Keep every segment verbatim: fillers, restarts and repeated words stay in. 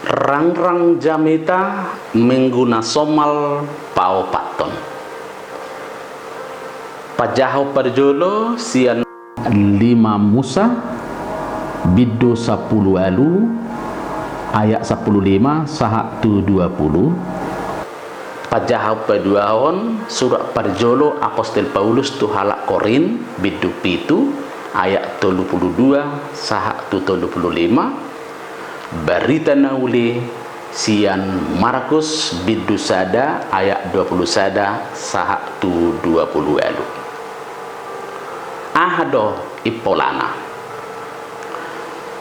Rangrang jamita, Minggu na somal paopathon. Pajaha parjolo sian Lima Musa, bindu sampulu ualu, ayat sampulu lima sahat tu dua pulu. Pajaha paduahon, surat parjolo Apostel Paulus tu halak Korint, bindu pitu, ayat tolu pulu dua sahat tu tolu pulu lima. Barita na uli sian Markus, bindu sada, ayat dua pulu sada sahat tu dua pulu ualu. Aha do impolana?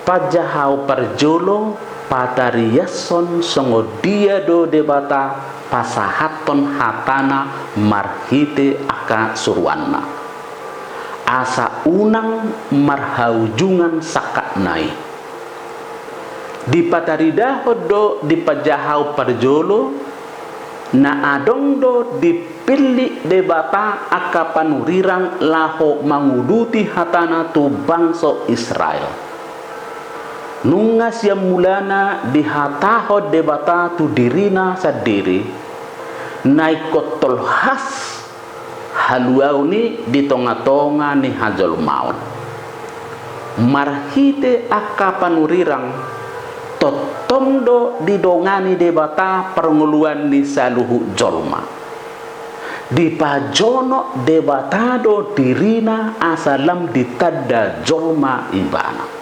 Pajaha parjolo, patariashon songon dia do Debata pasahathon hatana marhite angka suruanna, asa unang marhaujungan sangkapna i. Dipataridahon do di pajaha parjolo, na adong do dipillit Debata angka panurirang laho manguduti hatana tu bangso Israel. Nunga sian mulana dihatahon Debata tu dirina sandiri, na ingkon tolhas haluaon i di tongatonga ni hajolmaon. Marhite angka panurirang, tongtong do didongani Debata parngoluan ni saluhut jolma. Dipajonok Debata do dirina asa lam ditanda jolma ibana.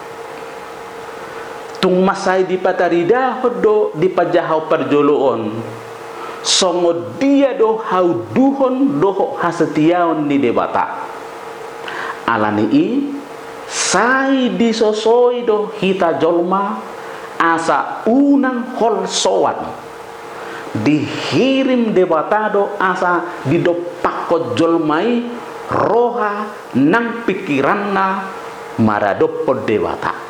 Tung mansai dipataridahon do di pajaha parjolo on, songon dia do haunduhon dohot hasetiaon ni Debata. Ala ni i, sai disosoi do hita jolma, asa unang holsoan. Dihirim Debata do asa didompakkon jolma i roha nang pingkiranna maradophon Debata.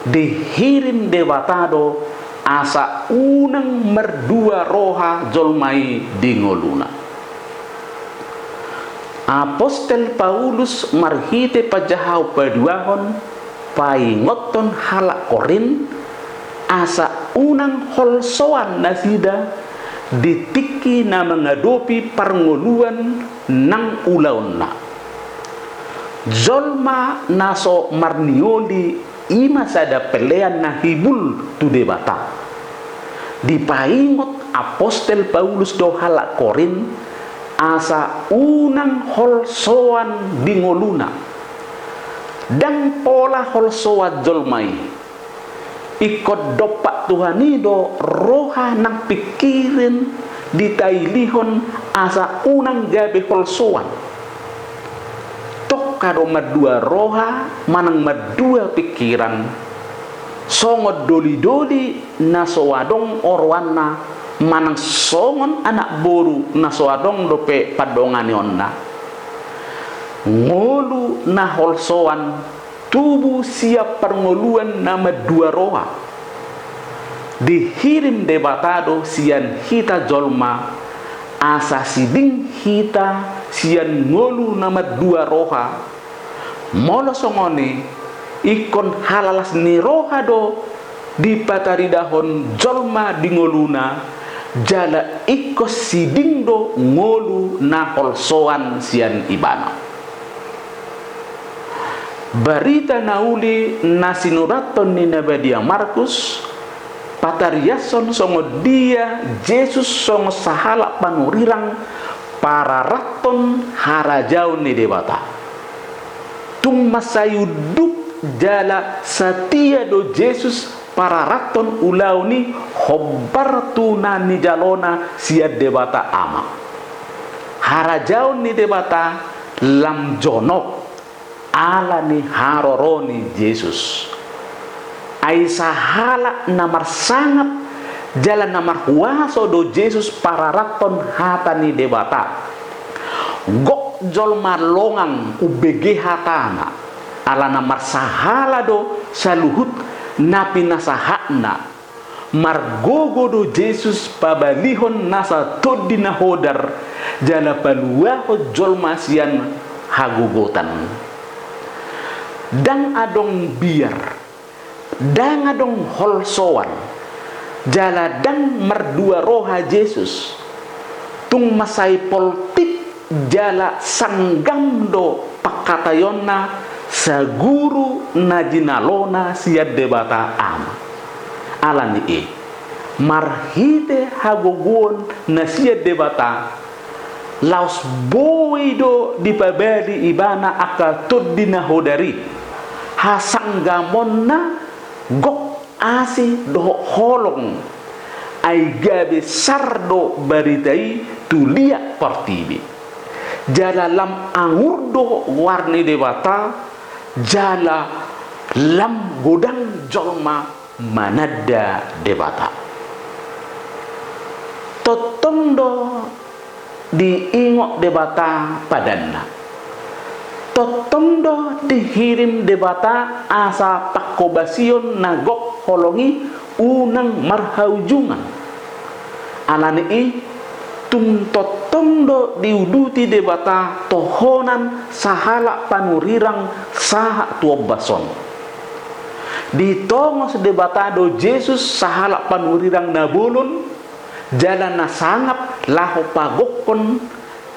Dihirim Debata do asa unang mardua roha jolma i di ngoluna. Apostel Paulus marhite pajaha paduahon paingothon halak Korint, asa unang holsoan nasida di tingki na mangadopi parngoluan nang ulaonna. Jolma na so marnioli i ma sada pelean na hibul tu Debata. Dipaingot Apostel Paulus do halak Korint, asa unang holsoan di ngoluna. Ndang pola holsoan jolma i. Ingkon dompak Tuhan i do roha nang pingkiran ditailihon asa unang gabe holsoan. Tongka do mardua roha manang mardua pingkiran, songon dolidoli na so adong oroanna, manang songon anak boru na so adong dope pandonganionna. Ngolu na holsoan tubu sian parngoluan na mardua roha. Dihirim Debata do sian hita jolma, asa siding hita sian ngolu na mardua roha. Molo songon i, ingkon halalas ni roha do dipataridahon jolma di ngoluna, jala ingkon siding do ngolu na holsoan sian ibana. Barita na uli na sinurathon ni na badia Markus, patariashon songon dia Jesus songon sahalak panurirang pararathon harajaon ni Debata. Tung mansai unduk jala satia do Jesus pararathon ulaon i hombar tu na nijalona sian Debata Ama. Harajaon ni Debata lam jonok ala ni haroro ni Jesus. Ai sahalak na marsangap jala na marhuaso do Jesus pararathon hata ni Debata. Gok jolma longang umbege hatana, ala na marsahala do saluhut na pinasahatna. Margogo do Jesus pabalihon nasa tondi na hodar, jala paluahon jolma sian hagogotan. Ndang adong biar, ndang adong holsoan, jala ndang mardua roha Jesus. Tung mansai poltik jala sanggam do pangkataionna saguru na jinalona sian Debata Ama. Ala ni i, marhite hagogoon na sian Debata, laos boi do dipabali ibana angka tondi na hodar i, hasanggamonna gok asi dohot holong, ai gabe sar do barita i tu liat portibi. Jala lam angur do goar ni Debata, jala lam godang jolma mananda Debata. Tongtong do diingot Debata padanna. Tongtong do dihirim Debata asa panghobasion na gok holong i unang marhaujungan. Ala ni i, tung tongtong do diuduti Debata tohonan sahalak panurirang sahat tu ombas on. Ditongos Debata do Jesus sahalak panurirang na bolon, jala na sangap laho pagokhon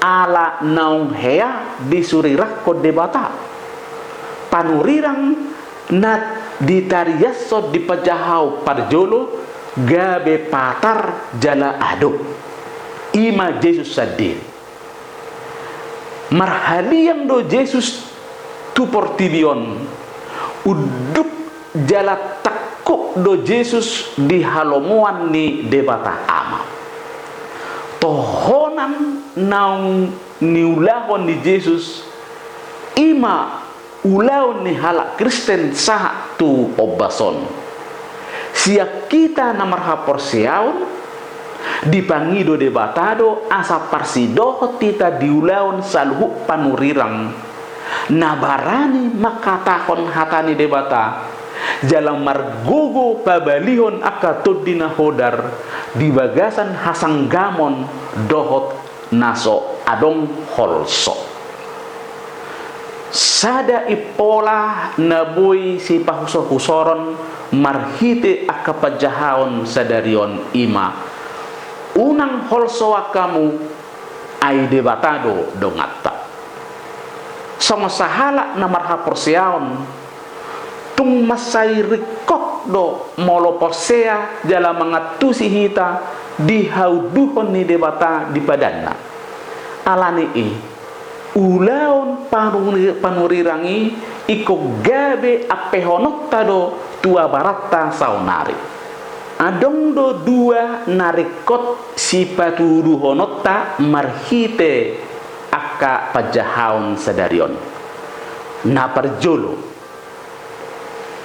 ala naung hea disurirangkon Debata. Panurirang na ditariashon di panjahahon parjolo gabe patar jala adong. I ma Jesus sandiri. Marhaliang do Jesus tu portibi on, unduk jala tangkup do Jesus di halomoan ni Debata Ama. Tohonan naung niulahon ni Jesus, i ma ulaon ni halak Kristen sahat tu ombas on. Sian hita na marhaporseaon, dipangido Debata do asa parsidohot hita di ulaon saluhut panurirang na barani mangkatahon hata ni Debata, jala margogo pabalihon angka tondi na hodar di bagasan hasanggamon dohot na so adong holso. Sada impola na boi sipahusorhusoron marhite angka panjahaon sadari on i ma, unang holsoan hamu, ai Debata do donganta. Songon sahalak na marhaporseaon, tung mansai ringkot do molo porsea jala mangantusi hita di haunduhon ni Debata di padanna. Ala ni i, ulaon panuri-, panurirang i ingkon gabe ampehononta do tu abaranta saonari. Adong do dua na ringkot sipatuduhononta marhite angka panjahaon sadari on. Na parjolo,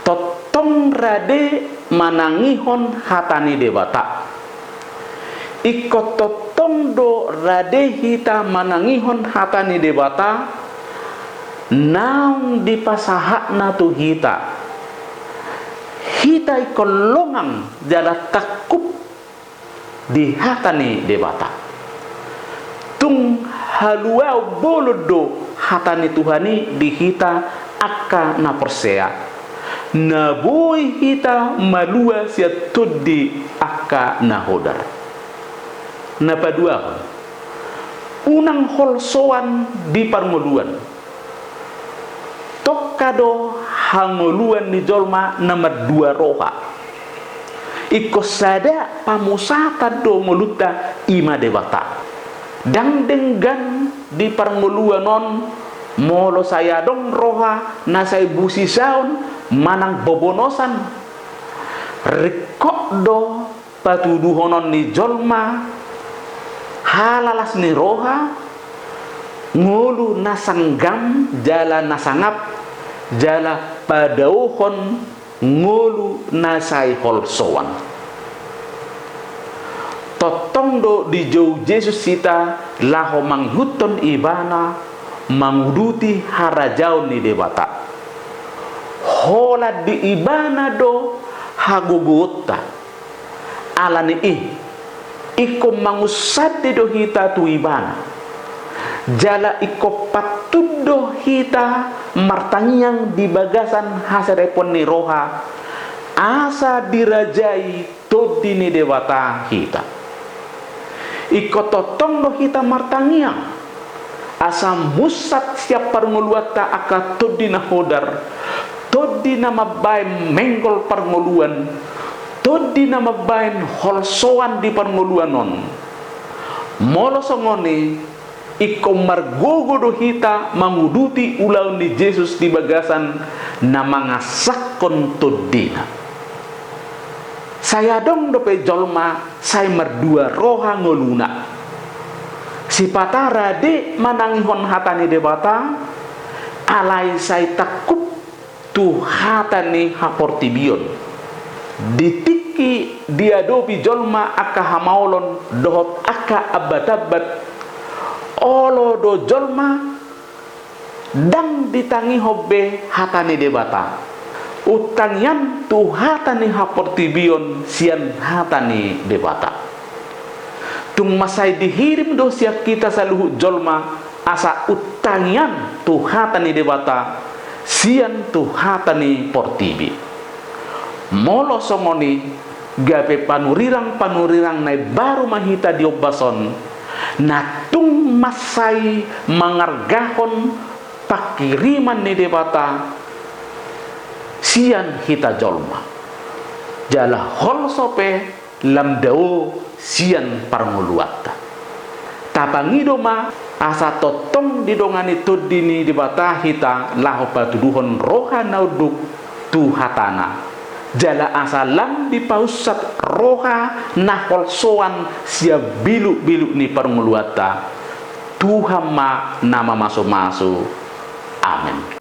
tongtong rade manangihon hata ni Debata. Ingkon tongtong do rade hita manangihon hata ni Debata, naung dipasahatna tu hita. Hita ingkon longang jala tangkup di hata ni Debata. Tung haluaon bolon do hata ni Tuhan i di hita angka na porsea, na boi hita malua sian tondi angka na hodar. Na paduahon, unang holsoan di parngoluan. Tongka do hangoluan ni jolma na mardua roha. Ingkon sada pamusatan do ngolunta, i ma Debata. Ndang denggan di parngoluan on molo sai adong roha na sai busisaon manang bobonosan. Ringkot do patuduhonon ni jolma halalas ni roha, ngolu na sanggam jala na sangap, jala padaohon ngolu na sai holsoan. Tongtong do dijou Jesus hita laho mangihuthon Ibana, manguduti harajaon ni Debata. Holan di Ibana do hagogoonta. Ala ni i, ingkon mangunsandi do hita tu Ibana. Jala ingkon patut do hita martangiang di bagasan hasaripeon ni roha, asa dirajai Tondi ni Debata hita. Ingkon tongtong do hita martangiang, asa munsat sian parngoluanta angka tondi na hodar, tondi na mambahen menggol parngoluan, tondi na mambahen holsoan di parngoluan on. Molo songon i, ingkon margogo do hita manguduti ulaon ni Jesus di bagasan na mangasahon tondina. Sai adong dope jolma sai mardua roha ngoluna. Sipata rade manangihon hata ni Debata, alai sai tangkup tu hata ni haportibion. Di tingki diadopi jolma angka hamaolon dohot angka ambatambat, olo do jolma ndang ditangihon be hata ni Debata. Untangi an tu hata ni haportibion sian hata ni Debata. Tung mansai dihirim do sian hita saluhut jolma, asa untangi an tu hata ni Debata sian tu hata ni portibi. Molo songon i, gabe panurirang-panurirang na imbaru ma hita di ombas on, na tung mansai mangargahon pangkiriman ni Debata sian hita jolma. Jala holso pe lam dao sian parngoluanta. Tapangido ma asa tongtong didongani Tondi ni Debata hita laho patuduhon roha na unduk tu hatana. Jala asa lam dipaunsat roha na holsoan sian biluk-biluk ni parngoluanta. Tuhan ma na mamasu-masu. Amen.